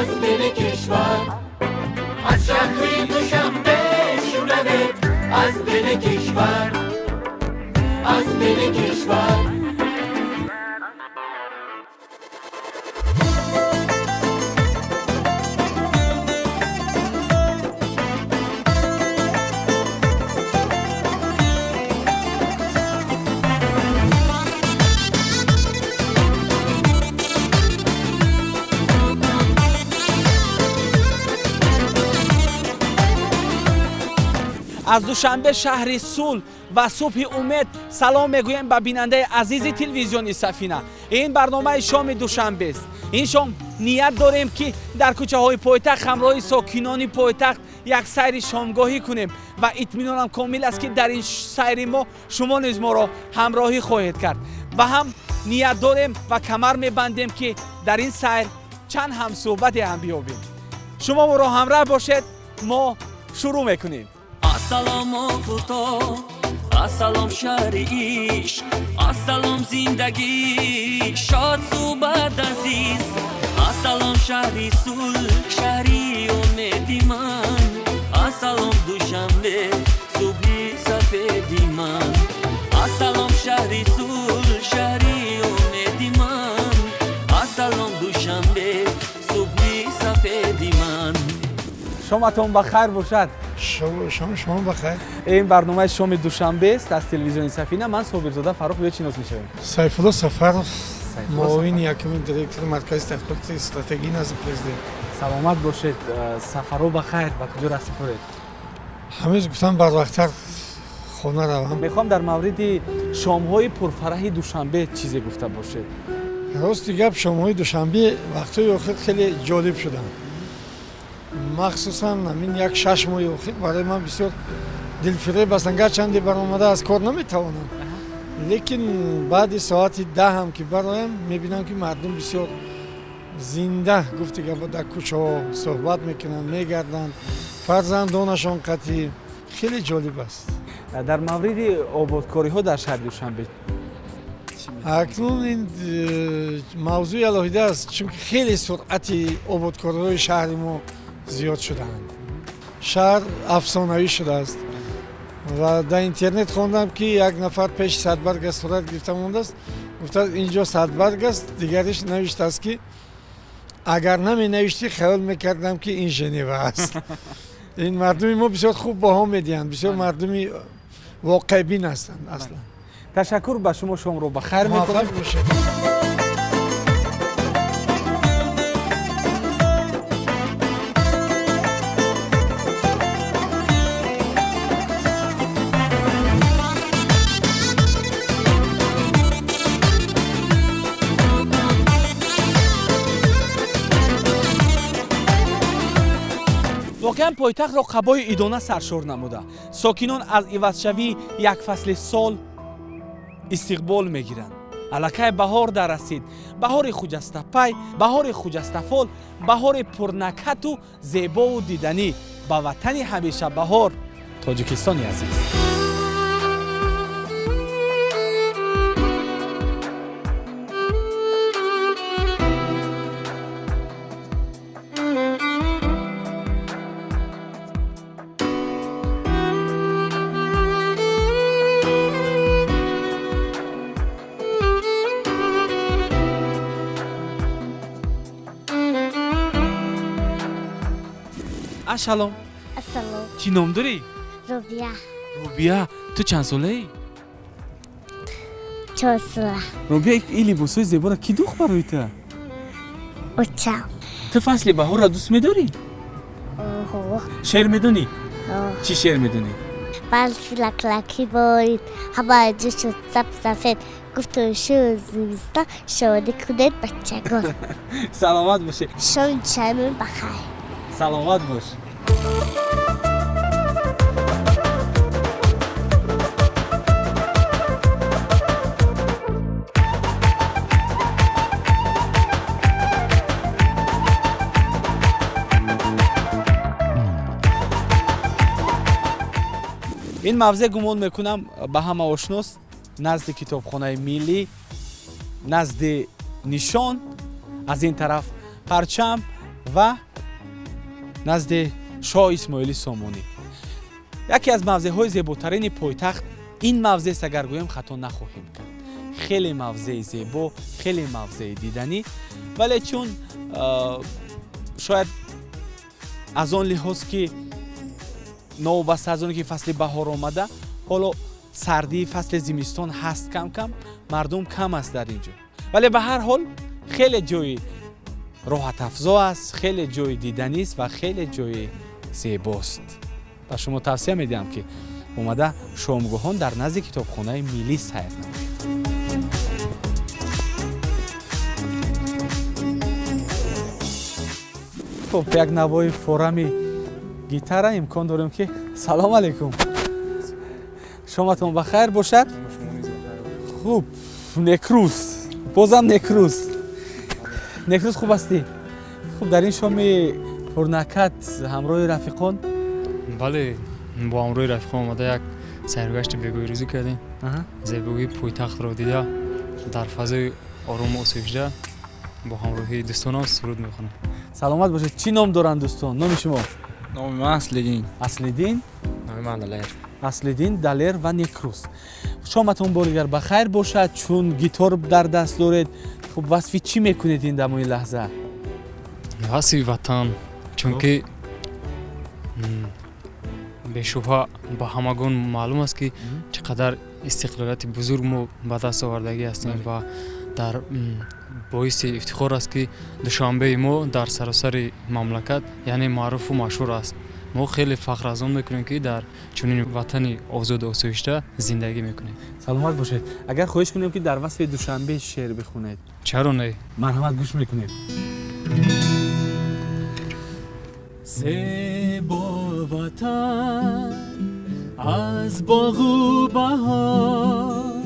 از دل کشور، از شهر دوشنبه شنوید، از دل کشور، از دل کشور. Аз Душанбе, шаҳри сулҳ ва субҳи умед, салом мегӯем ба бинандаи азизи телевизиони Сафина. Ин барномаи шоми Душанбест. Ин шом ният дорем, ки дар кӯчаҳои пойтахт ҳамроҳи сокинони пойтахт як сайри шомгоҳӣ кунем ва итминонам комил аст, ки дар ин сайри мо шумо низ моро ҳамроҳӣ хоҳед кард. Ва ҳам ният дорем ва камар мебандем, ки дар ин сайр чанд ҳамсӯҳбате ҳам биёбем. Шумо моро ҳамроҳ бошед, мо шурӯъ мекунем. Ассалом офтоб, ассалом шаҳри ишқ, ассалом зиндагӣ, шод суҳбат азиз. Ассалом шаҳри сулҳ, шаҳри умеди ман. Ассалом Душанбе, субҳи сафеди ман. Ассалом шаҳри сулҳ, шаҳри умеди ман. Ассалом Душанбе, субҳи сафеди ман. Шоматон ба хайр бошад. Шом шумо бахайр. Ин барномаи шоми Душанбест аз телевизиони Сафина. Ман Собирзода Фаррух, биё шинос мешавем. Сайфулло Сафаров, муовини якуми директори Маркази тадқиқоти стратегии назди президент. Саломат бошед. Сафаро ба хайр, ба куҷо расипоред? Ҳамез гуфтам, барвақттар хона равам. Мехоҳам дар мавриди шомҳои пурфараҳи Душанбе чизе гуфта бошед. Рости гап, шомҳои Душанбе вақтҳои охир хеле ҷолиб шуданд. Махсусан ҳамин як 6 моҳи охир барои ман бисёр дилфиреб ҳастанд. Гарчанде баромада аз кор наметавонам, лекин баъди соати 10 ҳам ки бароям, мебинам, ки мардум бисёр зинда, гуфти гапо, дар кӯчаҳо суҳбат мекунанд, мегарданд, фарзандонашон қатъӣ. Хеле ҷолиб аст. Дар мавриди ободкориҳо дар шаҳри Душанбе? Акнун ин мавзӯи алоҳида аст, чунки хеле суръати ободкориҳои шаҳри мо зиёд шудаанд. Шаҳр афсонавӣ шудааст ва дар интернет хондам, ки як нафар пеши садбарг аст сурат гирифта мондааст, гуфтааст, инҷо садбарг аст. Дигариш навиштааст, ки агар наменавиштӣ, хаёл мекардам, ки ин Женева аст. Ин мардуми мо бисёр хуб баҳо медиҳанд, бисёр мардуми воқеъбин ҳастанд аслан. Ташаккур ба шумо, шомро ба хайр мекунем. Бошед. Воқеан, пойтахтро қабои идона саршор намуда, сокинон аз ивазшавии як фасли сол истиқбол мегиранд. Аллакай баҳор дарасид, баҳори хуҷастапай, баҳори хуҷастафол, баҳори пурнакҳату зебову диданӣ ба ватани ҳамеша баҳор, Тоҷикистони азиз. Ассалом. Ассалом. Чӣ ном дорӣ? Рубия. Рубия, ту чанд солаӣ? 4 сола. Рубия, ин либосҳои зеборо кӣ дӯхт барои ту? Очам. Ту фасли баҳорро дӯст медорӣ? Оҳо. Шеър медонӣ? Оҳ. Чӣ шеър медонӣ? Барфи лаклакӣ борид, ҳама ҷо шуд саб сафед. Гуфту шуд зимистон, шодӣ кунед, бачагон. Саломат бошӣ. Шоми душанбе бахайр. Саломат бош. Ин мавзеъ, гумон мекунам, ба ҳама ошност, назди китобхонаи миллӣ, назди нишон, аз ин тараф парчам. Ва назди Шоҳ Исмоили Сомонӣ. Яке аз мавзеъҳои зеботарини пойтахт ин мавзеъст, агар гӯем хато нахоҳем кард. Хеле мавзеи зебо, хеле мавзеи диданӣ, вале чун шояд аз он лиҳоз ки новобаста аз оне ки фасли баҳор омада, ҳоло сардии фасли зимистон ҳаст, кам-кам мардум кам аст дар ин ҷо. Вале ба ҳар ҳол хеле ҷои роҳатафзо аст, хеле ҷои диданист ва хеле ҷои зебост. Ба шумо тавсия медиҳам, ки омада шомгоҳон дар назди китобхонаи миллӣ сайр намоед. Хуб, як навои форами гитара имкон дорем ки. Салом алейкум, шоматон ба хайр бошад. Хуб, Некрӯз, бозам Некрӯз. Некрӯз, хуб ҳастӣ? Хуб, дар ин шоми пурнакат ҳамроҳи рафиқон? Бале, бо ҳамроҳи рафиқон омада як сайргашти бегоҳирӯзӣ кардем. Зебогии пойтахтро дида, дар фазои орому осоишда бо ҳамроҳии дӯстонам суруд мехонам. Саломат бошед. Чӣ ном доранд дӯстон? Номи шумо? Номи ман Аслиддин. Аслиддин. Номи ман Далер. Аслиддин, Далер ва Некрӯз, шоматон бори дигар ба хайр бошад. Чун гитор дар даст доред, хуб, васфи чӣ мекунед ин дамои лаҳза? Васфи ватан, чунки бешубҳа ба ҳамагон маълум аст, ки чӣ қадар истиқлолияти бузург мо ба даст овардагӣ ҳастем ва дар боиси ифтихор аст, ки Душанбеи мо дар саросари мамлакат, яъне маъруфу машҳур аст. Мо хеле фахр аз он мекунем, ки дар чунин ватани озоду осоишта зиндагӣ мекунем. Саломат бошед. Агар хоҳиш кунем, ки дар васфи Душанбе шеър бихонед? Чаро не? Марҳамат, гӯш мекунем. Зебо ватан аз боғу баҳор,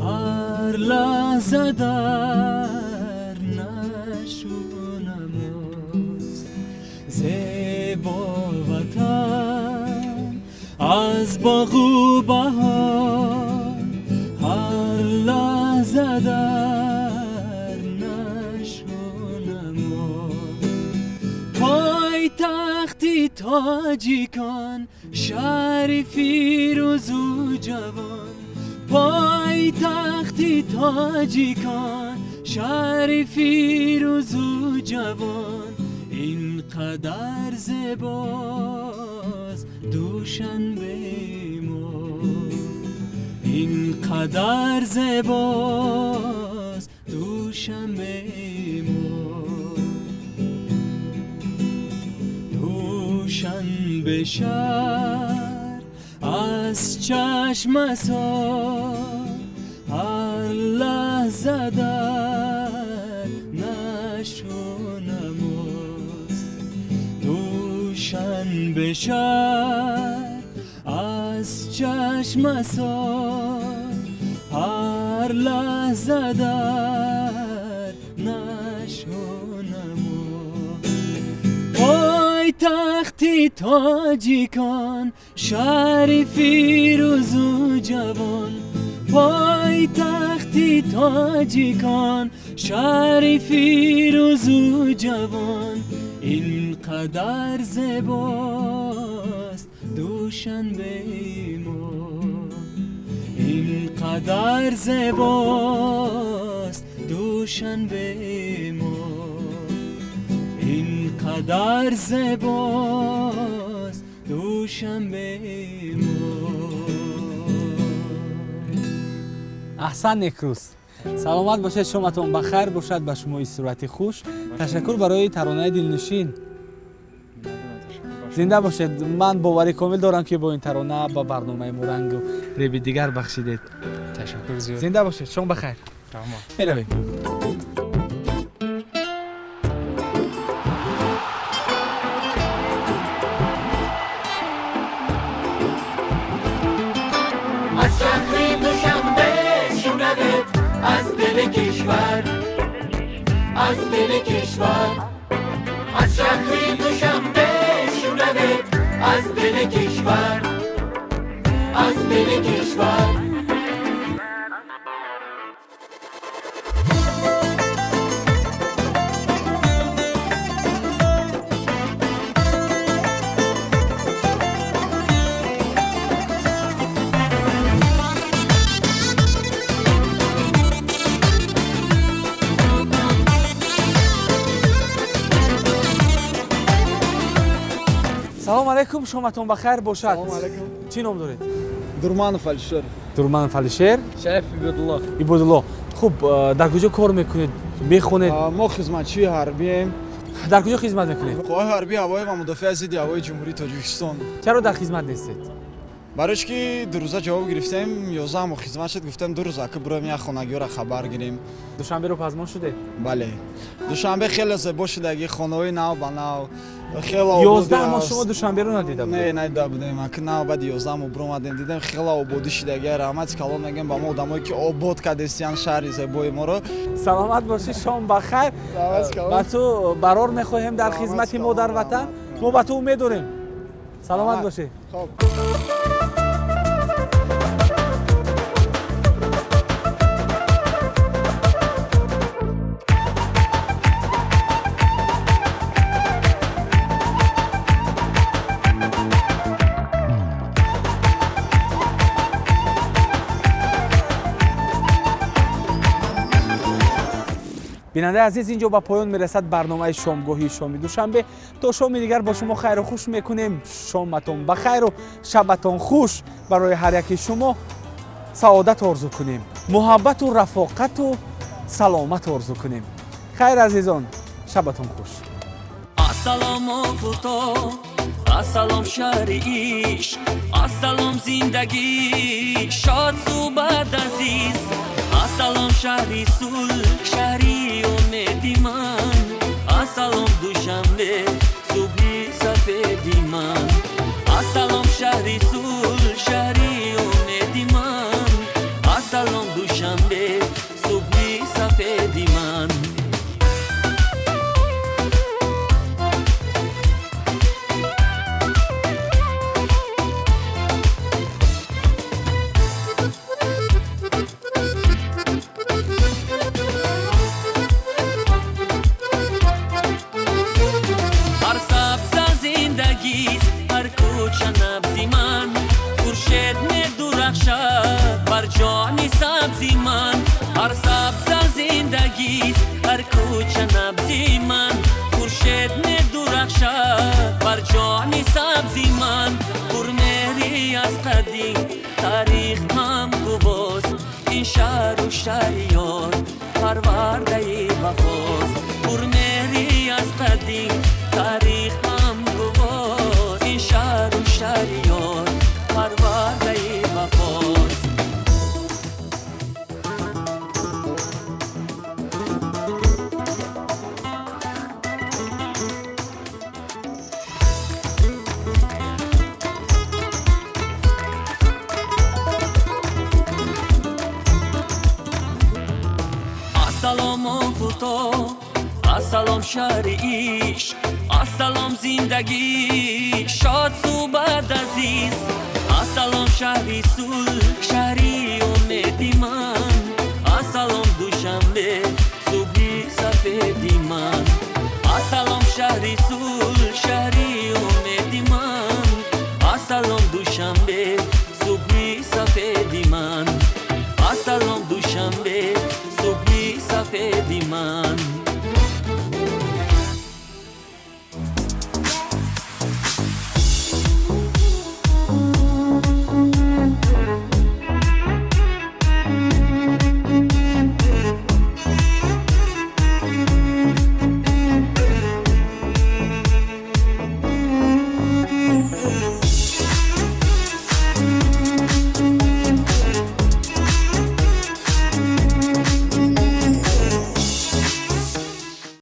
ҳар лаҳза дар нашунамост. Зебо ватан аз боғу баҳор, ҳар лаҳза дар нашунамост. Пойтахти тоҷикон, шаҳри фирӯзу ҷавон, пойтахти тоҷикон, шаҳри фирӯзу ҷавон, ин қадар зебост Душанбеи мо, ин қадар зебост Душанбеи мо. Душанбе шаҳр аз чашмасор, ҳар лаҳза дар нашунамост. Душанбе шаҳр аз чашмасор, ҳар лаҳза дар нашунамост. Пойтахти тоҷикон, шаҳри фирӯзу ҷавон, пойтахти тоҷикон, шаҳри фирӯзу ҷавон, ин қадар зебост Душанбеи мо, ин қадар зебост Душанбеи мо, ин қадар зебост Душанбеи мо. Аҳсан, Некрӯз, саломат бошед, шоматон ба хайр бошад, ба шумо истироҳати хуш. Ташаккур барои таронаи дилнишин. Зинда бошед. Ман боварӣ комил дорам, ки бо ин тарона ба барномаи мо рангу реби дигар бахшидед. Ташаккур зиёд. Зинда бошед, шом ба хайр. Раҳмат. Меравем. Аз шаҳри Душанбе шунавед, аз дили кишвар, аз дили кишвар. Аз шаҳри Душанбе шунавед, аз дили кишвар, аз дили кишвар. Салом алейкум, шоматон ба хайр бошад. Чӣ ном доред? Дурманов Алишер. Дурманов Алишер. Шариф Ибодулло. Ибодулло. Хуб, дар куҷо кор мекунед, мехонед? Мо хизматчии ҳарбием. Дар куҷо хизмат мекунед? Қувваҳои ҳарбии ҳавоӣ ва мудофиаи зидди ҳавои Ҷумҳурии Тоҷикистон. Чаро дар хизмат нестед? Барои чӣ ки 2 рӯза ҷавоб гирифтем, 11 моҳ хизмат шуд, гуфтем 2 рӯза ки бироем як хонагиёро хабар гирем. Душанберо пазмон шудед? Бале. Душанбе хеле зебо шудаги, хонаҳои нав ба нав. Хеле ободӣ 11 моҳ аст. шумо Душанберо надида Не, будед? надида будем. Аки нав баъди 11 моҳ биромадем, дидем хеле ободӣ шудаги. Раҳмати калон мегӯем ба мо одамое ки обод кардестиян шаҳри зебои моро. Саломат бошӣ, шом ба хайр. Раҳмати калон. Ба ту барор мехоҳем дар Раҳмати хизмати калон, модар ватан. Мо ба ту умед дорем. Саломат Раҳмат. бошӣ. Хоб. Бинандаи азиз, инҷо ба поён мерасад барномаи шомгоҳии шоми Душанбе. То шоми дигар бо шумо хайру хуш мекунем. Шоматон ба хайру шабатон хуш. Барои ҳар яки шумо саодат орзу кунем, муҳаббату рафоқату саломат орзу кунем. Хайр, азизон, шабатон хуш. Ассалому офтоб, ассалом шаҳри ишқ, ассалом зиндагӣ, шод суҳбат азиз. Ассалом шаҳри сулҳ, шаҳри умеди ман. Ассалом Душанбе, субҳи сафеди ман. Ассалом шаҳри сулҳ, шаҳри умеди ман. Ассалом Душанбе, субҳи сафеди ман. Ҳар сабза зиндагист, ҳар кӯча набзи ман. Хуршед медурахшад бар ҷони сабзи ман. Ҳар сабза зиндагист, ҳар кӯча набзи ман. Хуршед медурахшад бар ҷони сабзи ман. Пурмеҳрӣ аз қадим таърих ҳам гувост. Ин шаҳру шаҳриёр парвардаи вафост. Пурмеҳрӣ аз қадим таърих ҳам гувост. Ин шаҳру шаҳриёр парвардаи вафост. Ассалом офтоб, ассалом шаҳри ишқ, ассалом зиндагӣ, шод суҳбат азиз. Ассалом шаҳри сулҳ, шаҳри умеди ман. Ассалом Душанбе, субҳи сафеди ман. Ассалом шаҳри сулҳ.